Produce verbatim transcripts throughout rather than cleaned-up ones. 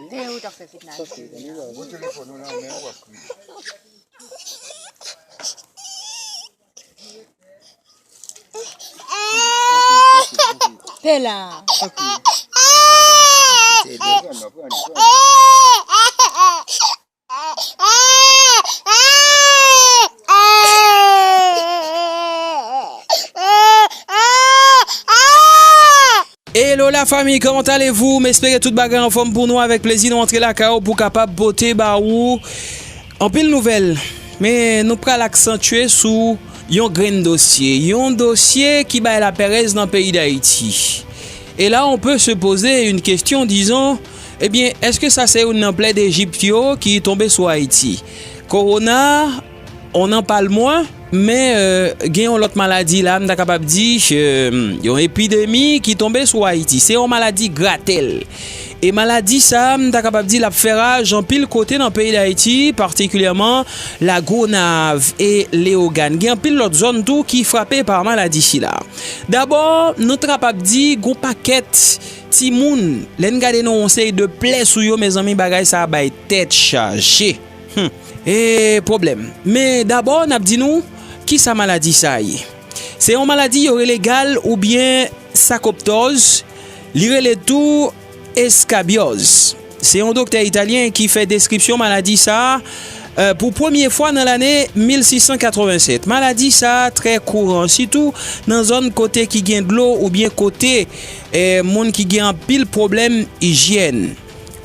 Dèyè ou t ap fè fitna. Pè la. Hello la famille, comment allez-vous? M espere tout bagay anfòm pou nou. Avèk plezi nou antre lakay ou pou kapab pote ba ou anpil nouvèl. Men nou pral aksantye sou yon grenn dosye, yon dosye ki bay lapèrèz nan peyi Dayiti. Et là, on peut se poser une question, disons, ebyen, èske sa se youn nan plè Dejip yo ki tonbe sou Ayiti? Kowona, on n'en parle moins, men euh, gen yon lòt maladi la, m ta kapab di, euh, yon epidemi ki tonbe sou Ayiti. Se yon maladi gratèl. E maladi sa, m ta kapab di, l ap fè raj anpil kote nan peyi Dayiti, patikilyèman Lagonav e Leyogàn. Gen anpil lòt zòn tou ki frape pa maladi sila. Dabò, nou ta kapab di, gon pakèt timoun, lè n gade nan yon seri de plè sou yo, mezanmi, bagay sa bay tèt chaje. Hmm. E pwoblèm. Men dabò, n ap di nou, kisa maladi sa ye? Se yon maladi yo rele gal oubyen sakoptòz. Li rele tou eskabyòz. Se yon doktè italyen ki fè deskripsyon maladi sa a, euh, pou premye fwa nan lane mil sis san katrevennsèt. Maladi sa a trè kouran, sitou nan zòn kote ki gen dlo oubyen kote, eh, moun ki gen anpil pwoblèm ijyèn.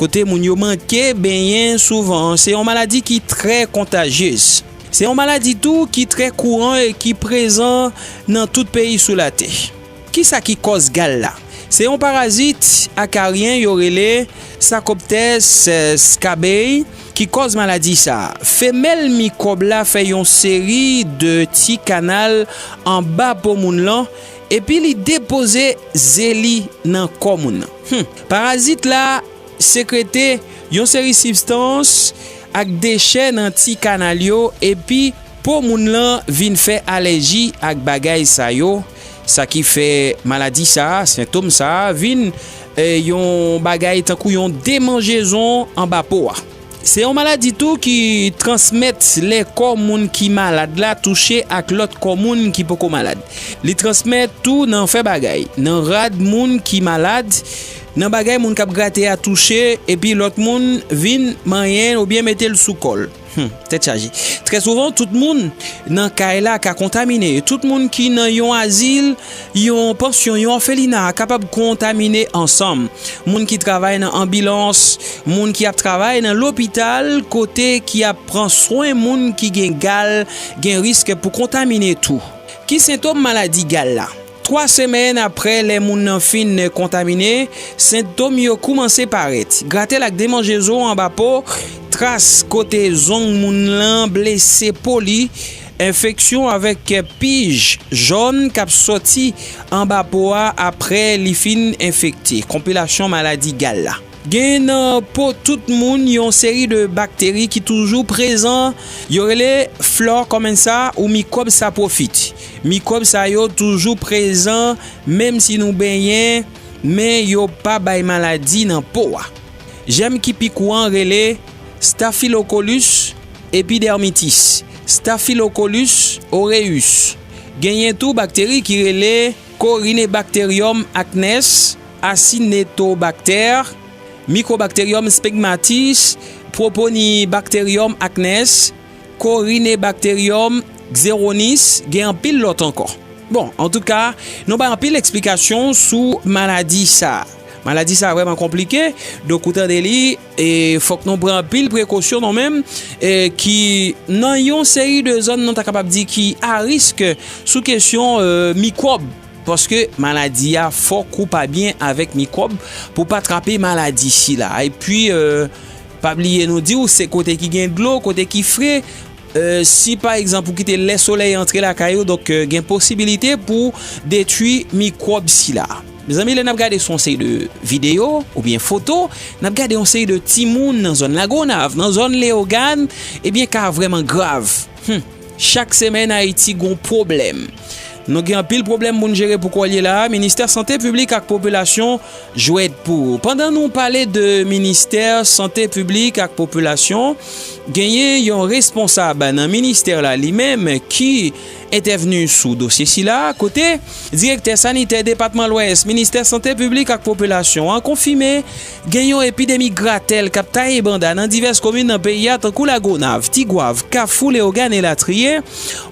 Kote moun yo manke benyen souvan. Se yon maladi ki trè kontajyez. Se yon maladi tou ki trè kouran e ki prezan nan tout peyi sou latè. Kisa ki kòz gal la? Se yon parazit akaryen yo rele Sarcoptes, eh, scabiei ki kòz maladi sa a. Femèl mikwòb la fè yon seri de ti kanal anba po moun lan, epi li depoze ze li nan kò moun nan. Hmm. Parazit la sekrete yon seri sibstans ak dechè nan ti kanal yo, epi po moun lan vin fè alèji ak bagay sa yo, sa ki fè maladi sa a, sentòm sa a, vin, eh, yon bagay tankou yon demanjezon anba po a. Se yon maladi tou ki transmèt lè kò moun ki malad la touche ak lòt kò moun ki poko malad. Li transmèt tou nan fè bagay, nan rad moun ki malad, nan bagay moun k ap grate a touche, epi lòt moun vin manyen l oubyen mete l sou kò l. Hmm, tèt chaje. Trè souvan, tout moun nan kay la ka kontamine. Tout moun ki nan yon azil, yon pansyon, yon òfelina kapab kontamine ansanm. Moun ki travay nan anbilans, moun ki ap travay nan lopital, kote ki ap pran swen moun ki gen gal, gen risk pou kontamine tou. Ki sentòm maladi gal la? Twa semèn apre lè moun nan fin kontamine, sentòm yo koumanse parèt. Gratèl ak demanjezon anba po, tras kote zong moun lan blese po li, enfeksyon avèk pij jòn k ap sòti anba po a apre li fin enfekte. Konpilasyon maladi gal la. Gen nan po tout moun yon seri de bakteri ki toujou prezan, yo rele flò kòmansa ou mikwòb sapwofit. Mikwòb sa yo toujou prezan menm si nou benyen, men yo pa bay maladi nan po a. Jèm ki pi kouran rele Staphylococcus epidermidis, Staphylococcus aureus. Genyen tou bakteri ki rele Corynebacterium acnes, Acinetobacter, Mycobacterium sphygmatis, Propionibacterium acnes, Corynebacterium xeronis, gen anpil lòt ankò. Bon, antouka, nou bay anpil eksplikasyon sou maladi sa a. Maladi sa a vrèman konplike, donk ou tande li, e fòk nou pran anpil prekosyon nou menm, e ki nan yon seri de zòn nou ta kapab di ki a risk sou kesyon, e, mikwòb. Paske maladi a fòk ou pa byen avèk mikwòb pou pa trape maladi sila. Epi, e, pa bliye nou di w, se kote ki gen dlo, kote ki fre. E, si pa egzanp ou kite lè solèy antre lakay ou, donk, e, gen posibilite pou detwi mikwòb sila. Mezanmi, lè n ap gade sou yon seri de videyo oubyen foto, n ap gade yon seri de timoun nan zòn Lagonav, nan zòn Leyogàn, ebyen, ka vrèman grav. Hmm. Chak semèn, Ayiti gon pwoblèm. Nou gen anpil pwoblèm pou n jere pou kò l ye la a, Ministè Sante Piblik ak Popilasyon jwèt pou ou. Pandan nou pale de Ministè Sante Piblik ak Popilasyon, genyen yon responsab nan ministè la li menm ki entèvni sou dosye sila, kote direktè sanitè depatman Lwès, Ministè Sante Piblik ak Popilasyon an konfime gen yon epidemi gratèl k ap taye banda nan divès komin nan peyi a, tankou Lagonav, Tigwav, Kafou, Leyogàn elatriye.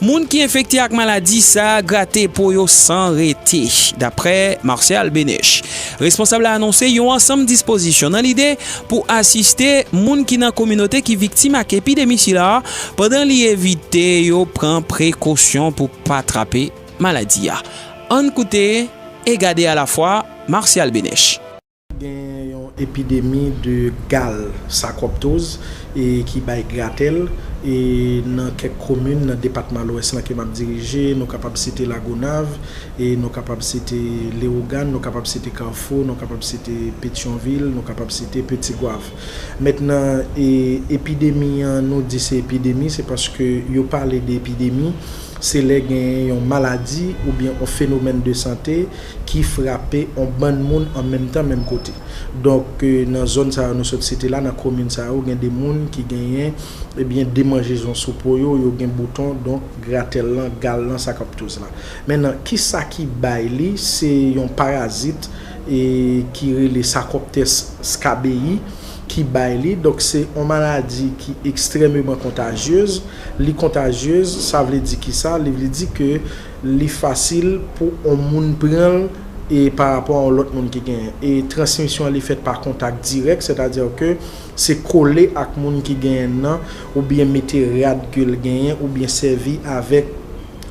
Moun ki enfekte ak maladi sa a grate po yo san rete, daprè Martial Benech. Responsab la anonse yon ansanm dispozisyon nan lide pou asiste moun ki nan kominote ki viktim ak epidemi sila a, pandan li envite yo pran prekosyon pou pa trape maladi a. Ann koute e gade alafwa Martial Benech. Gen yon epidemi de gal sakoptoz e ki bay gratèl e nan kèk komin nan depatman Lwès lan ke m ap dirije, nou kapab site Lagonav, e nou kapab site Leyogàn, nou kapab site Kafou, nou kapab site Petyonvil, nou kapab site Ti Gwav. Mentnan, e, epidemi an, nou di se epidemi, se paske yo pale de epidemi, se lè gen yon maladi oubyen yon fenomèn de sante ki frape yon bann moun an menm tan, menm kote. Donk, e, nan zòn sa yo nou sot site la, nan komin sa yo, gen de moun ki genyen, ebyen, demanjezon sou po yo, yo gen bouton, donk, gratèl lan, gal lan, sakoptoz la. Mentnan, kisa ki bay li? Se yon parazit, e, ki rele Sarcoptes scabeyi ki bay li. Donk, se yon maladi ki ekstrèmeman kontajyez. Li kontajyez, sa vle di kisa? Li vle di ke li fasil pou yon moun pran l e pa rapò a yon lòt moun ki genyen. E transmisyon an li fèt pa kontak dirèk, sètadi ke se kole ak moun ki genyen nan, oubyen mete rad ke l genyen, oubyen sèvi avèk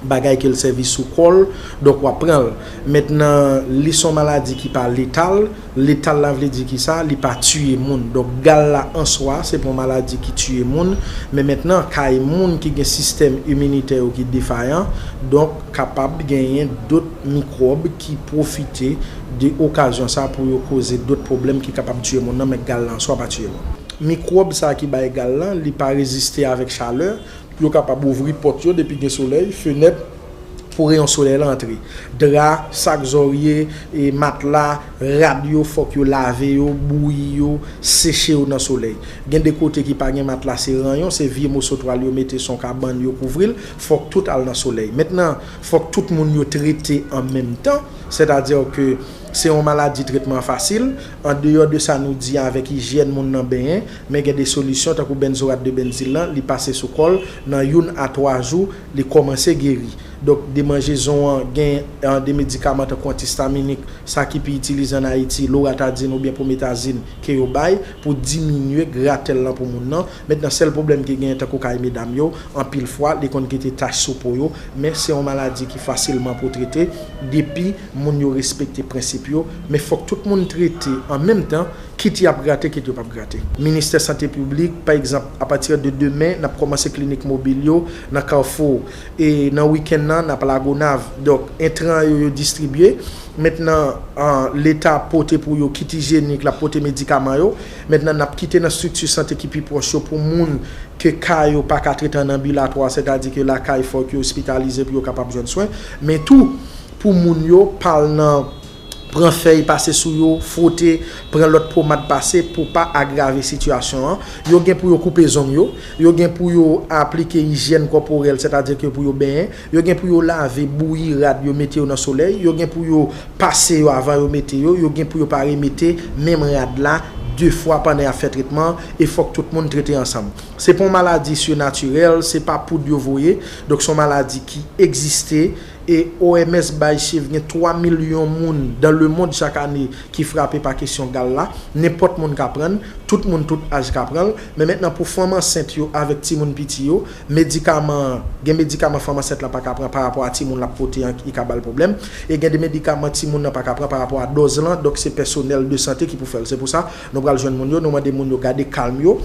bagay ke l sèvi sou kò l, donk w ap pran l. Mentnan, li se yon maladi ki pa letal. Letal la vle di kisa? Li pa tiye moun. Donk, gal la an swa, se pa yon maladi ki tiye moun, men mentnan, kay moun ki gen sistèm iminitè yo ki defayan, donk, kapab genyen dòt mikwòb ki pwofite de okazyon sa pou yo koze dòt pwoblèm ki kapab tiye moun nan, men gal la an swa pa tiye moun. Mikwòb sa ki bay gal lan, li pa reziste avèk chalè, yo kapab ouvri pòt yo depi gen solèy, fenèt, pou reyon solèy la antre. Dra, sak zòrye, e matla, rad yo, fòk yo lave yo, bouyi yo, seche yo nan solèy. Gen de kote ki pa gen matla, se ranyon, se vye moso twal yo mete, se yon kabann yo kouvri l, fòk tout al nan solèy. Mentnan, fòk tout moun yo trete an menm tan, sètadi ke se yon maladi tretman fasil, andeyò de sa nou di avèk ijyèn moun nan benyen, men gen de solisyon, tankou benzoat de benzil lan, li pase sou kò l, nan youn a twa jou, li kòmanse geri. Donk, demanjezon an gen, eh, de medikaman tankou antistaminik, sa ki pi itilize ann Ayiti, loratadin oubyen pwometazin ke yo bay pou diminye gratèl lan pou moun nan. Mentnan, sèl pwoblèm ki genyen tankou kay medam yo, anpil fwa, li konn kite tach sou po yo, men se yon maladi ki fasilman pou trete depi moun yo respekte prensip yo, men fòk tout moun trete an menm tan, kit y ap grate, kit yo p ap grate. Ministè Sante Piblik, pa egzanp, apati de demen, n ap kòmanse klinik mobil yo nan Kafou. E nan wikenn nan, n ap Lagonav. Donk, entran yo, yo distribye. Mentnan, ah, Leta pote pou yo kit ijyenik, l ap pote medikaman yo. Mentnan, n ap kite nan estrikti sante ki pi pwòch yo pou moun ke ka yo pa ka trete an anbilatwa, sètadi ke lakay fòk yo ospitalize pou yo kapab jwenn swen. Men tou, pou moun yo pa al nan pran fèy pase sou yo, fwote, pran lòt pomad pase pou pa agrave sitiyasyon an. Yo gen pou yo koupe zong yo, yo gen pou yo aplike ijyèn kòporèl, sètadi ke pou yo benyen, yo gen pou yo lave, bouyi rad yo, mete yo nan solèy, yo gen pou yo pase yo avan yo mete yo, yo gen pou yo pa remete menm rad la de fwa pandan y ap fè tretman an, e fòk tout moun trete ansanm. Se pa yon maladi sinatirèl, se pa poud yo voye, donk se yon maladi ki egziste, e O M S bay chif gen twa milyon moun dans le monde chak ane ki frape pa kesyon gal la. Nenpòt moun ka pran l, tout moun, tout aj ka pran l. Men mentnan pou fanm ansent yo avèk timoun piti yo, medikaman, gen medikaman fanm ansent la pa ka pran pa rapò a timoun l ap pote an ki ka ba l pwoblèm. E gen de medikaman timoun nan pa ka pran pa rapò a dòz lan, donk se pèsonèl de sante ki pou fè l. Se pou sa, nou pral jwenn moun yo, nou mande moun yo gade kalm yo.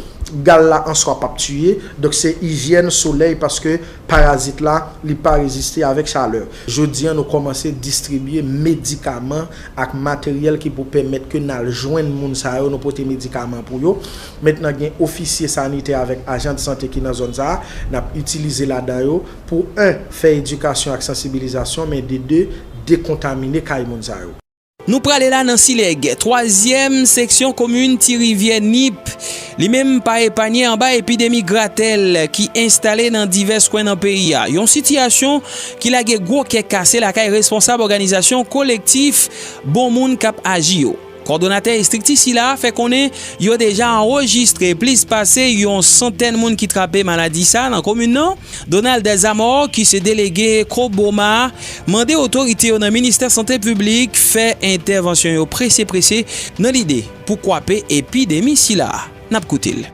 Gal la an swa p ap tiye, donk se ijyèn, solèy, paske parazit la, li pa reziste avèk chalè. Jodi an, nou kòmanse distribye medikaman ak materyèl ki pou pèmèt ke n al jwenn moun sa yo, nou pote medikaman Pou yo. Mentnan gen ofisye sanitè avèk ajan de sante ki nan zòn sa a, n ap itilize ladan yo pou, en, fè edikasyon ak sansibilizasyon, men de, de, dekontamine kay moun sa yo. Nou prale la nan Silèg, twazyèm seksyon komin Ti Rivyè Nip, li menm pa epanye anba epidemi gratèl ki enstale nan divès kwen nan peyi a. Yon sitiyasyon ki lage gwo kè kase lakay responsab òganizasyon Kolektif Bon Moun k ap aji yo. Kòdonatè estrikti sila a fè konnen yo deja anrejistre plis pase yon santèn moun ki trape maladi sa a nan komin nan. Donald Zamor, ki se delege Koboma, mande otorite yo nan ministè sante piblik fè entèvansyon yo prese prese nan lide pou kwape epidemi sila a. N ap koute l.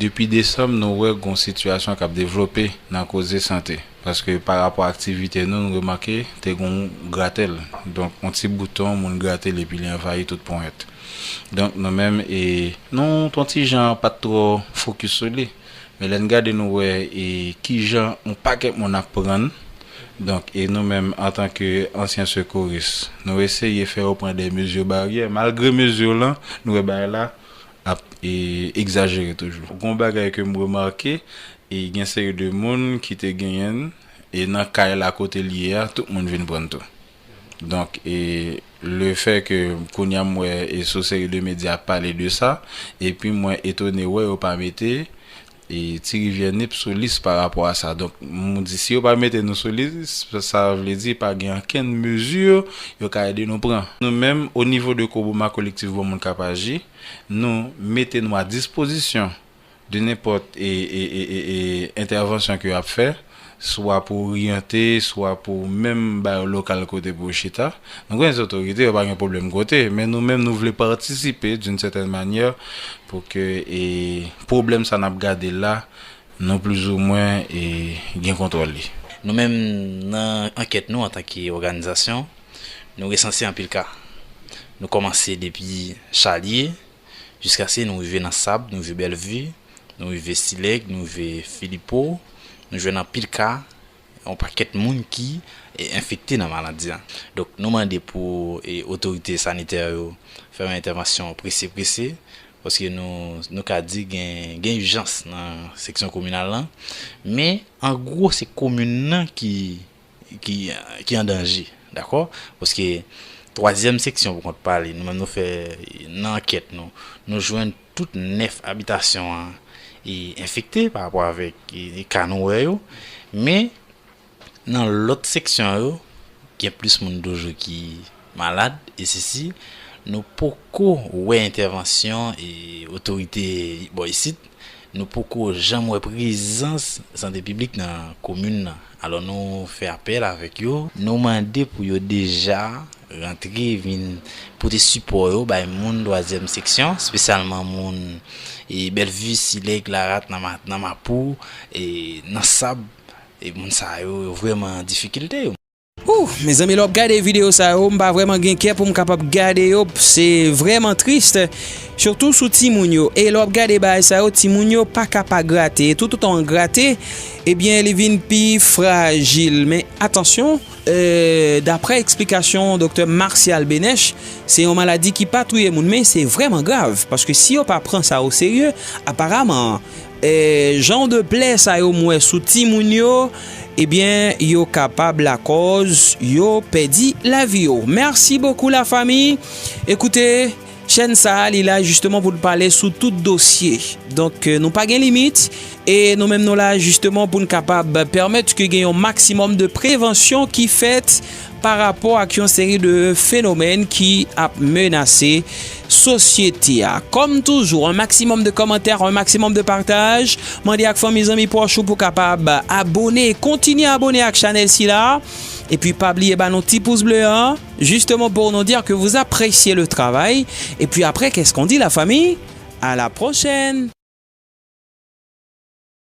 Depi desanm, nou wè gon sitiyasyon k ap devlope nan koze sante. Paske pa rapò a aktivite nou, nou remake te gon gratèl. Donk, yon ti bouton, moun grate l epi li anvayi tout ponyèt. Donk, nou menm, e, nou, ton ti jan pa t twò fokis sou li. Men lè n gade, nou wè, e, kijan yon pakèt moun ap pran. Donk, e nou menm, antanke ansyen sekouris, nou eseye fè yo pran de mezi baryè. Malgre mezi lan, nou wè bagay la ap, e, egzajere toujou. Gon bagay ke m remake, e gen seri de moun ki te genyen l, e nan kay la kote l ye a, tout moun vin pran l tou. Donk, e le fè ke kounye a m wè, e sou seri de medya ap pale de sa, epi mwen etone wè yo pa mete, e, Ti Rivyè Nip sou lis pa rapò a sa. Donk, m di, si yo pa mete nou sou lis, sa vle di pa gen ankenn mezi yo ka ede nou pran. Nou menm, o nivo de Koboma Kolektif Bon Moun k ap aji, nou mete nou a dispozisyon de nenpòt, e, e, e, e, e, entèvansyon ke y ap fè, swa pou oryante, swa pou menm ba yo lokal kote pou yo chita. Nou konnen se otorite, yo pa gen pwoblèm kote, men nou menm, nou vle patisipe d'une certaine manière pou ke, e, pwoblèm sa n ap gade la, nou plizoumwen, e, gen kontwòl li. Nou menm, nan ankèt nou antanke òganizasyon, nou resanse anpil ka. Nou kòmanse depi Chalye, jiskaske nou rive nan Sab, nou rive Bèlvi, nou rive Silèg, nou rive Filipo, nou jwenn anpil ka, yon pakèt moun ki, e, enfekte nan maladi a. Donk, nou mande pou, e, otorite sanitè yo fè yon entèvansyon prese prese, paske nou, nou ka di gen, gen ijans nan seksyon kominal lan. Men, an gwo, se komin nan ki, ki, ki an danje, dakò? Paske twazyèm seksyon, pou kont pa li, nou menm nou fè nan ankèt nou, nou jwenn tout nèf abitasyon an, e, enfekte pa rapò avèk, e, e ka nou wè yo. Men, nan lòt seksyon yo, gen plis moun toujou ki malad, e sesi, nou poko wè entèvansyon, e, otorite bò isit, nou poko janm wè prezans sante piblik nan komin nan. Alò, nou fè apèl avèk yo, nou mande pou yo deja rantre vin pote sipò yo bay moun twazyèm seksyon, espesyalman moun, e, Bèlvi, Silèg, Larat, nan Ma-, nan Mapou, e, nan Sab, e, moun sa yo, yo vrèman an difikilte. Ouh, mezanmi, lè w ap gade videyo sa yo, m pa vrèman gen kè pou m kapab gade yo, se vrèman tris, sitou sou timoun yo. E lè w ap gade bagay sa yo, timoun yo pa ka pa grate. E toutotan w grate, ebyen, li vin pi frajil. Men atansyon, e, daprè eksplikasyon doktè Martial Benech, se yon maladi ki pa touye moun, men se vrèman grav. Paske si yo pa pran sa o serye, aparaman, e, jan de plè sa yo m wè sou timoun yo, ebyen, yo kapab lakòz yo pèdi lavi yo. Mèsi bokou, lafanmi. Ekoute, chèn sa a, li la jisteman pou l pale sou tout dosye. Donk, e, nou pa gen limit, e nou menm nou la jisteman pou n kapab pèmèt ke gen yon maksimòm de prevansyon ki fèt pa rapò ak yon seri de fenomèn ki ap menase sosyete a. Kòm toujou, un maximum de commentaires, un maximum de partage. Mande ak fanmi, zanmi, pwòch ou pou kapab abone, kontinye abone ak chanèl sila. Epi pa bliye ba nou ti pous ble an, justement pour nous dire que vous appréciez le travail. Et puis après, qu'est-ce qu'on dit, la famille? À la prochaine!